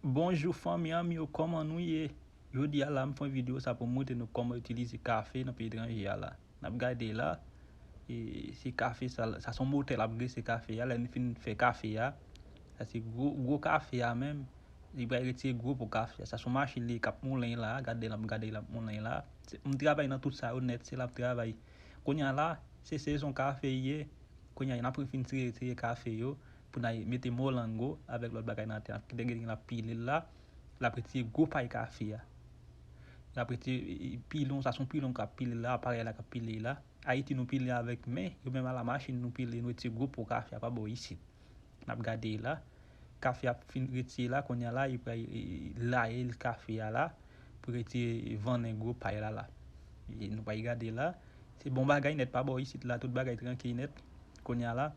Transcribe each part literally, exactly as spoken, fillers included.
Bonjou fanmi anmi yo, kòman nou ye? Jodi a la, m fè yon videyo sa pou m montre nou kòman itilize kafe nan peyi etranje a la. N ap gade la, e, se kafe sa, sa se yon motè l ap grese kafe a, lè li fin fè kafe a, sa se gwo, gwo kafe a menm, li pral retire gwo po kafe a. Sa se yon machin li k ap moulen la, gade l ap, gade l ap moulen la. Se, m travay nan tout sa yo nèt, se l ap travay. Kounye a la, se sezon kafe ye, kounye a n ap fin tire, tire kafe yo, pou n al mete molango avèk lòt bagay nan tè a. Kite gen l ap pile l la, l ap retire gwo pay kafe a. L ap retire, e, e, pilon, sa se yon pilon k ap pile l la, aparèy la k ap pile l la. Ayiti nou pile avèk men, yo menm a la machin nou pile, nou retire gwo po kafe a pa bò isit. N ap gade la. Kafe a fin retire la, kounye a la, li pral, e, e, laye l kafe a la, pou retire vannen gwo pay la la. E nou pral gade la. Se bon bagay nèt pa bò isit la, tout bagay trankil nèt. Kounye a la,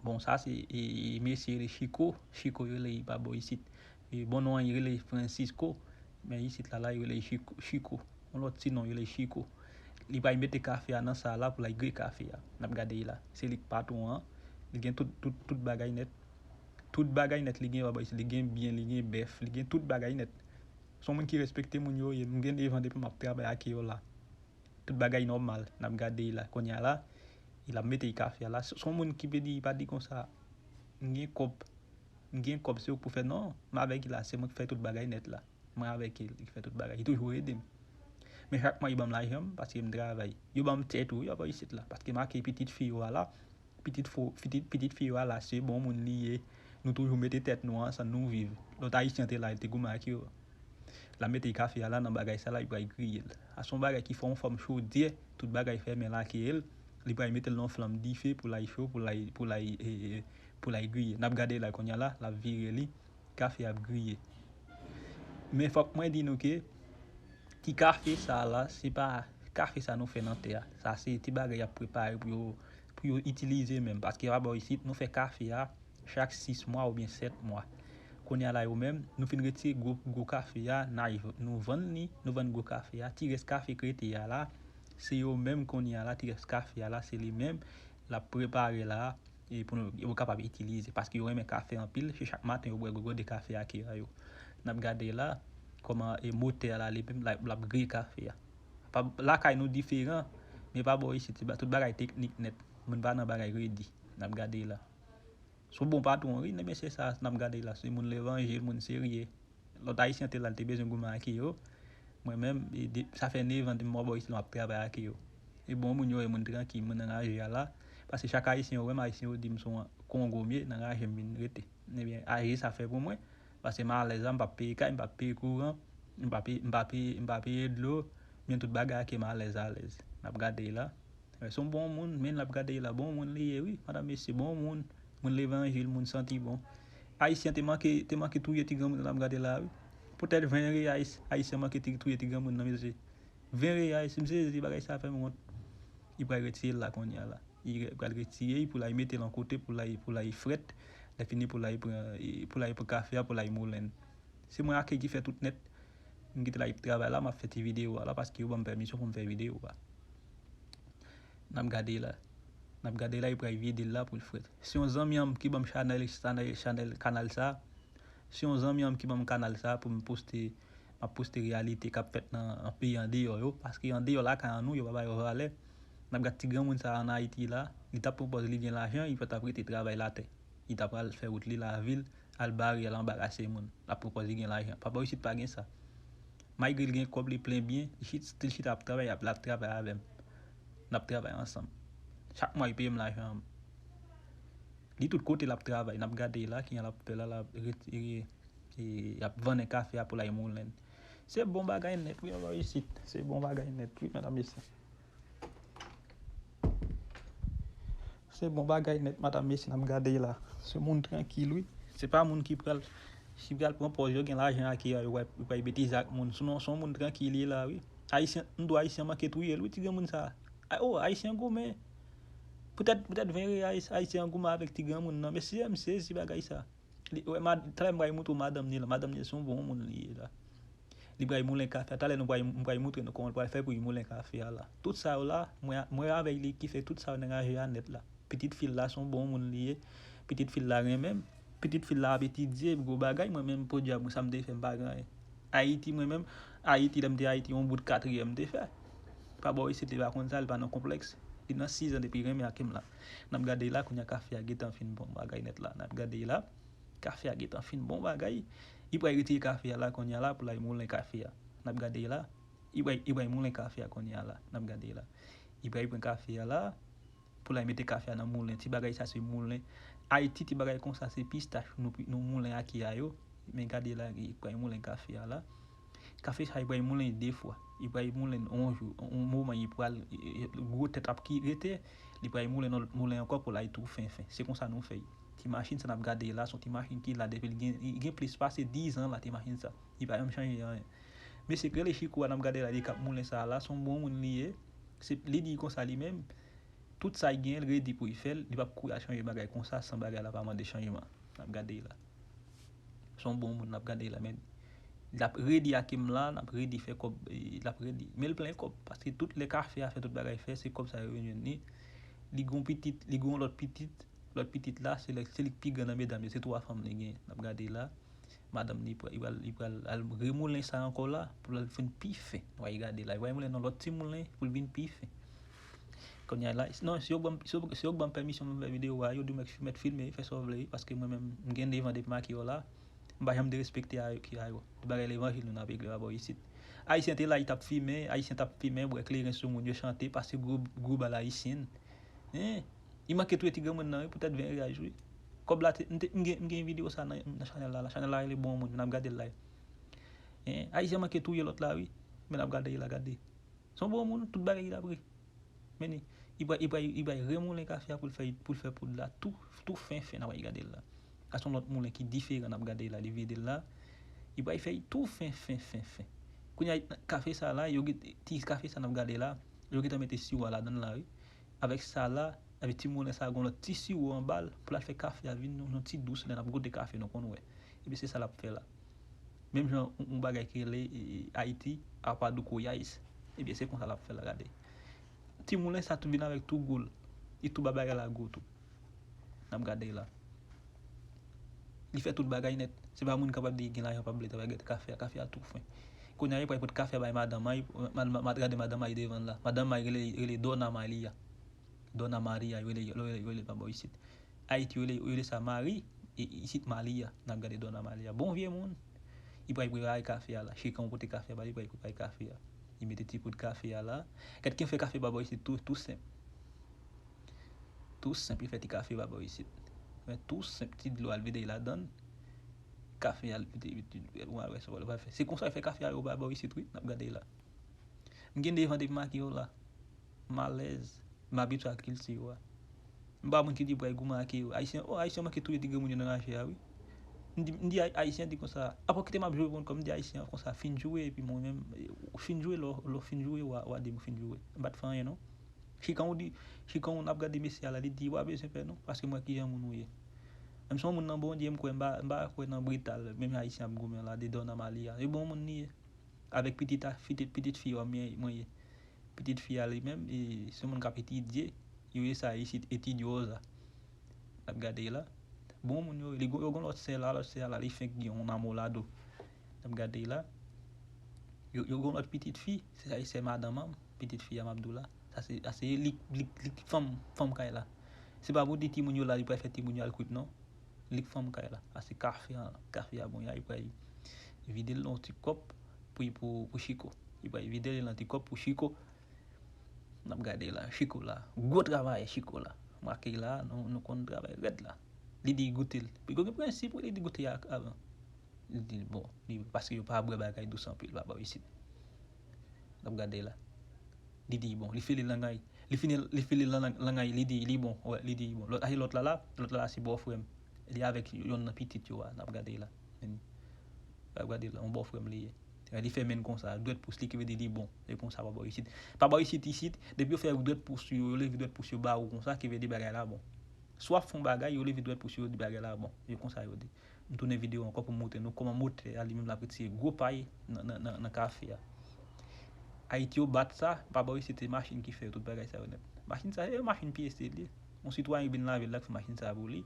bon, sa se, e, e, mesye rele Chiko. Chiko yo rele li pa bò isit. E, bon, non an, li rele Francisco. Men isit la, la, yo rele Chiko, Chiko. Yon lòt ti non, yo rele Chiko. Li pral mete kafe a nan sa la pou l al griye kafe a. N ap gade la. Se li k patwon an. Li gen tout, tout, tout bagay nèt. Tout bagay nèt li gen, pa bò isit. Li gen byen, li gen bèf, li gen tout bagay nèt. Se yon moun ki respekte moun yo ye. M gen devan depi m ap travay ak yo la. Tout bagay nòmal. N ap gade la. Kounye a la, e l ap mete kafe a la. Se, se yon moun ki pe di, pa di konsa, "M gen kòb. M gen kòb, se ou k pou fè." Non, m avèk li la, se mwen k fè tout bagay nèt la. Mwen avèk li, li k fè tout bagay. Li toujou ede m. Men chak mwa, li ban m lajan m, paske m travay. Yo ban m tè tou, wi, pa bò isit la. Paske make pitit fi yo a la. Pitit fo, pitit, pitit fi yo a la, se bon moun li ye. Nou toujou mete tèt nou ansanm, nou viv. Lòt ayisyen te la, li te goumen ak yo. L ap mete kafe a la nan bagay sa la, li pral griye l. A se yon bagay ki fè yon fòm chodyè, tout bagay fèmen lakay l. Li pral mete l nan yon flanm dife pou l al cho, pou l al, pou l al, e, e, pou l al griye. N ap gade la kounye a la, l ap vire li, kafe a ap griye. Men fòk mwen di nou ke ti kafe sa la, se pa kafe sa nou fè nan tè a. Sa se ti bagay y ap prepare pou yo, pou yo itilize menm. Paske pa bò isit, nou fè kafe a chak sis mwa oubyen sèt mwa. Kounye a la yo menm, nou fin retire gwo, gwo kafe a, n al, nou vann li, nou vann gwo kafe a. Ti rès kafe k rete a la, se yo menm kounye a la, ti rès kafe a la, se li menm, l ap prepare la, e pou nou, yo kapab itilize. Paske yo renmen kafe anpil, se chak maten yo bwè gwo gode kafe a ki a yo. N ap gade la, kòman, e, motè a la, li menm, l ap, l ap griye kafe a. Pa, lakay nou diferan, men pa bò isit, se ba-, tout bagay teknik nèt. Moun pa nan bagay redi. N ap gade la. Se yon bon patwon, wi, nan mesye sa, n ap gade la. Se moun levanjil, moun serye. Lòt ayisyen te la, l te bezwen goumen ak yo. Mwen menm, e, de, sa fè nèf an depi m bò isit la, m ap travay ak yo. E bon, moun yo, e moun trankil, moun anraje a la. Paske chak ayisyen yo wè m, ayisyen yo di m se yon Kongo m ye, nan raje m vin rete. Ebyen, raje sa fè pou mwen. Paske m alèz la, m p ap peye kay, m p ap peye kouran, m p ap peye, m p ap peye, m p ap peye dlo, men tout bagay ake m alèz, alèz. N ap gade la. Se yon bon moun, men l ap gade la, bon moun li ye, wi, madanm mesye, bon moun, moun levanjil, moun santi bon. Ayisyen te manke, te manke touye ti granmoun nan, n ap gade la, wi. Poutèt ven reyal, Ayisyen manke ti, touye ti granmoun nan, mesye. Ven reyal, si m sezi, bagay sa fè m wont. Li pral retire l la kounye a la. Li re-, pral retire l pou l al mete l yon kote, pou l al, pou l al frèt. Lè fini pou l al pran, pou l al pran kafe a, pou l al moulen l. Se mwen ake ki fè tout nèt. M kite l ap travay la, m ap fè ti videyo a la, paske yo ban m pèmisyon pou m fè videyo a. N ap gade la. N ap gade la, yo pral vide l la pou l frèt. Se yon zanmi an m ki ban m chanèl, chanèl, chanèl, kanal sa. Se yon zanmi an m ki ban m kanal sa pou m poste, m ap poste reyalite k ap fèt nan, nan peyi andeyò yo, paske andeyò lakay an nou, yo pa ba yo valè. N ap gad ti granmoun sa a ann Ayiti la, li t ap pran pòz li gen lajan, li pa t ap rete travay latè. Li ta pral fè wout li lavil, al bare, al anbarase moun. L ap pran pòz li gen lajan. Papa isit pa gen sa. Malgre l gen kòb, li plen byen, li chit-, still chita ap travay, ap, l ap travay avè m. N ap travay ansanm. Chak mwa, li peye m lajan an. Li tout kote l ap travay, n ap gade la, kijan l ap fè la, l ap retire, e, y ap vannen kafe a pou l al moulen l. Se bon bagay nèt, wi, anba isit. Se bon bagay nèt, wi, medam mesye. Se bon bagay nèt, madanm mesye, n ap gade la. Se moun trankil, wi. Se pa moun ki pral, ki pral pran pòz yo gen lajan ak yo, yo pral, yo pral betize ak moun. Sinon, se yon moun trankil li ye la, wi. Ayisyen, m di w ayisyen manke touye l, wi, ti granmoun sa a. A, o, ayisyen goumen. Poutèt, poutèt ven reyal, ayisyen an goumen avèk ti granmoun nan. Mesye, m sezi bagay sa. Li, wè, mad-, talè m pral montre w madanm li la. Madanm li se yon bon moun li ye la. Li pral moulen kafe a. Talè nou pral, m pral montre nou kòman l pral fè pou li moulen kafe a la. Tout sa yo la, mwen, mwen avèk li ki fè tout sa yo nan raje a nèt la. Pitit fi l la se yon bon moun li ye. Pitit fi l la renmen m. Pitit fi l la ap etidye, gwo bagay, mwen menm, podyab, mwen, sa m te fè, m pa gen anyen. Ayiti, mwen menm, Ayiti, lè m te Ayiti, yon bout katriyèm m te fè. Pa bò isit, li pa konn sa, li pa nan konplèks. Li nan sizan depi renmen ak m la. N ap gade la, kounye a kafe a gentan fin bon bagay nèt la. N ap gade la, kafe a gentan fin bon bagay. Li pral retire kafe a la, kounye a la, pou l al moulen kafe a. N ap gade la, li pral, li pral moulen kafe a, kounye a la. N ap gade la. Li pral pran kafe a la, pou l al mete kafe a nan moulen. Ti bagay sa se moulen. Ayiti, ti bagay konsa se pistach nou, nou moulen aki a yo. Men gade la, li pral moulen kafe a la. Kafe sa, li pral moulen de fwa. Li pral moulen yon jou, yon moman, li pral, gwo tèt ap ki rete, li pral moulen nan lòt moulen ankò pou l al tou fen fen. Se konsa nou fè. Ti machin sa n ap gade la, se yon ti machin ki la depi l gen, li gen plis pase diz an la, ti machin sa. Li pa janm chanje anyen. Mesye k rele Chiko a, n ap gade la, li k ap moulen sa la, se yon bon moun li ye. Se, li di konsa li menm, tout sa l gen, l redi pou l fè l, li p ap kouri al chanje bagay konsa san bagay la pa mande chanjman. N ap gade la. Se yon bon moun n ap gade la, men l ap redi ak m la, l ap redi fè kòb, e, l ap redi. Men l plen kòb, paske tout lè kafe a fè tout bagay fè, se kòb sa yo vin jwenn li. Li gon pitit, li gon lòt pitit, lòt pitit la, se li, se li k pi gran nan medam yo, se twa fanm li gen. N ap gade la. Madanm li pral, li pral, li pral al remoulen sa ankò la, pou l al vin pi fen. N ap gade la, li pral remoulen nan lòt ti moulen pou l vin pi fen. Kounye a la, non, si yo ban m, si yo, si yo ban m pèmisyon pou m fè videyo a, yo di m mèt, mèt filme, fè sa w vle, paske mwen menm, m gen devan depi m ak yo la, m pa janm derespekte a yo ki a yo. Tout bagay levanjil nou n ap regle pa bò isit. Ayisyen te la, li t ap fimen, Ayisyen t ap fimen, bwè kleren sou moun yo chante, pase gwo, gwo bal ayisyèn. Hein? Li manke touye ti granmoun nan, wi, poutèt ven riyaj, wi. Kòb la, te, m te, m gen, m gen videyo sa nan, nan chanèl la, la. Chanèl la rele Bon Moun, n ap gade l la. Hein? Ayisyen manke touye lòt la, wi. Men n ap gade l la, gade. Se yon bon moun, tout bagay li t ap re. Men li, li pral, li pral, li pral remoulen kafe a pou l fè, pou l fè poud la tou, tou fen fen, n ap gade l la. A se yon lòt moulen ki diferan, n ap gade la, li vide l la. Li pral fè l tou fen fen fen fen. Kounye a, kafe sa la, yo gen, ti kafe sa n ap gade la, yo gentan mete siwo a ladan l la, wi. Avèk sa la, avèk ti moulen sa, gon lòt ti siwo anba l, pou l al fè kafe a vin yon, yon ti dous, lè n ap goute kafe, nou konn wè. Ebyen, se sa l ap fè la. Menm jan yon, yon bagay ki rele, e, e, Ayiti, Apadoukoyais. Ebyen, se konsa l ap fè la, gade. Ti moulen sa tou vin avèk tou gou l. Li tou ba bagay la gou tou. N ap gade la. Li fè tout bagay nèt. Se pa moun k ap ap di gen lajan p ap vle travay, gade kafe a, kafe a tou fen. Kounye a, li pral pot kafe a bay madanm a, li, ma, ma, ma, gade madanm a devan l la. Madanm a rele, rele Dona Malia. Dona Maria, yo rele, yo rele, yo rele pa bò isit. Ayiti, yo rele, yo rele sa Mari, e isit Malia. N ap gade Dona Malia. Bon vye moun. Li pral prepare kafe a la. Chikan pote kafe a ba li, li pral prepare kafe a. Li mete ti poud kafe a la. Gad ki fè kafe pa bò isit tou, tou senp. Tou senp, li fè ti kafe pa bò isit. Men tou senp, ti dlo al vide ladan l. Kafe al vide, vide, vide, w a wè sa w a fè. Se konsa yo fè kafe a yo pa bò isit, wi. N ap gade la. M gen devan depi m ak yo la. M alèz. M abitye ak kilti yo a. M pa moun ki di pral goumen ak yo. Ayisyen, oh, Ayisyen manke touye ti granmoun yo nan raje a, wi. M di, m di Ay-, Ayisyen di konsa, apa kite m ap jwe pou kòm m di Ayisyen an konsa, fin jwe, epi mwen menm, fin jwe, lò, lò fin jwe, w a, w a di m fin jwe. M pa t fè anyen, non. Chikan ou di, chikan ou n ap gade mesye a la, li di, w a bezwen pè, non, paske m wè kijan moun ou ye. Menm si yon moun nan Bondye, m kwè, m pa, m pa kwè nan brital, menm Ayisyen ap goumen la, de Dona Malia. E bon moun li ye. Avèk pitit a, pitit, pitit fi a mwen, mwen ye. Pitit fi a li menm, e, se moun k ap etidye. Yo ye sa isit, estudiosa. N ap gade la. Bon moun yo, li gon, yo gon lòt sè la, lòt sè a la, li fenk gen yon namo lado. N ap gade la. Yo, yo gon lòt pitit fi, se sa, se madanm an, pitit fi a m ap di w la. Sa se, sa se li, li, li fanm, fanm kay la. Se pa pou di timoun yo la, li pral fè timoun yo al kwit, non. Li k fanm kay la. A se kafe an, kafe a bon, y a, li pral vide l nan yon ti kòp pou, pou, pou Chiko. Li pral vide l nan ti kòp pou Chiko. N ap gade la, Chiko la. Gwo travay Chiko la. M ak li la, nou, nou konn travay rèd la. Li di goute l. Pi gwo gen prensip, wi, li di goute a avan. Li di, bon, li, paske yo pa bwè bagay dous anpil, pa bò isit. N ap gade la. Li di, bon, li file langay. Li fini, li file lang, langay, li di, li bon, wè, li di, bon. Lòt, ayi lòt la la, lòt la la se bòfrè m. Li avèk yonn nan pitit yo a, n ap gade la. N ap gade la, yon bòfrè m li ye. Li fè men l konsa, dwèt pous li, ki vle di li bon. E konsa, pa bò isit. Pa bò isit, isit, depi yo fè dwèt pous yo, yo leve dwèt pous yo ba ou konsa, ki vle di bagay la bon. Si w ap fè yon bagay, yo leve dwèt pous yo, yo di bagay la bon. E konsa yo di. M tounen videyo ankò pou m montre nou kòman motè a li menm l ap retire gwo pay nan, nan, nan, nan kafe a. Ayiti yo bat sa, pa bò isit se machin ki fè tout bagay sa yo nèt. Machin sa, se machin pyese li ye. Yon sitwayen ki vin lavil la ki fè machin sa pou li.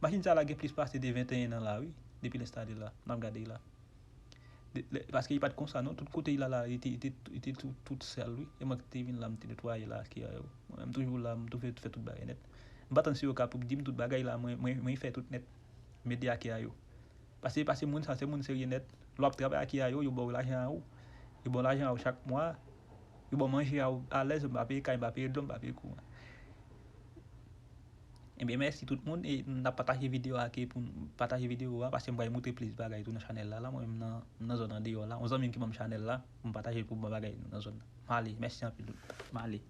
Machin sa la gen plis pase de venteyen an la, wi, depi l enstale la. N ap gade la. De- le- Paske li pa t konsa, non. Tout kote li la, la, li te, li te, li te tout, tout sèl, wi. E mwen ki te vin la, m te netwaye la, ki a yo. Mwen menm toujou la, m tou fè, fè tout bagay nèt. M pa tann si yo ka pou di m tout bagay la, mwen, mwen, mwen fè tout nèt. M ede ak a yo. Paske, paske moun sa, se moun serye nèt. Lè w ap travay ak a yo, yo ba w lajan a ou. Yo ba w lajan a ou chak mwa. Yo ba w manje a ou alèz, m pa peye kay, m pa peye dlo, m pa peye kouran. Ebyen, mèsi tout moun. E n ap pataje videyo a, ke pou n pataje videyo a, paske m pral montre plis bagay tou nan chanèl la, la. Mwen menm nan, nan zòn andeyò la. Yon zanmi m ki ban m chanèl la, pou m pataje pou m ban bagay nan zòn nan. M ale, mèsi anpil tout. M ale.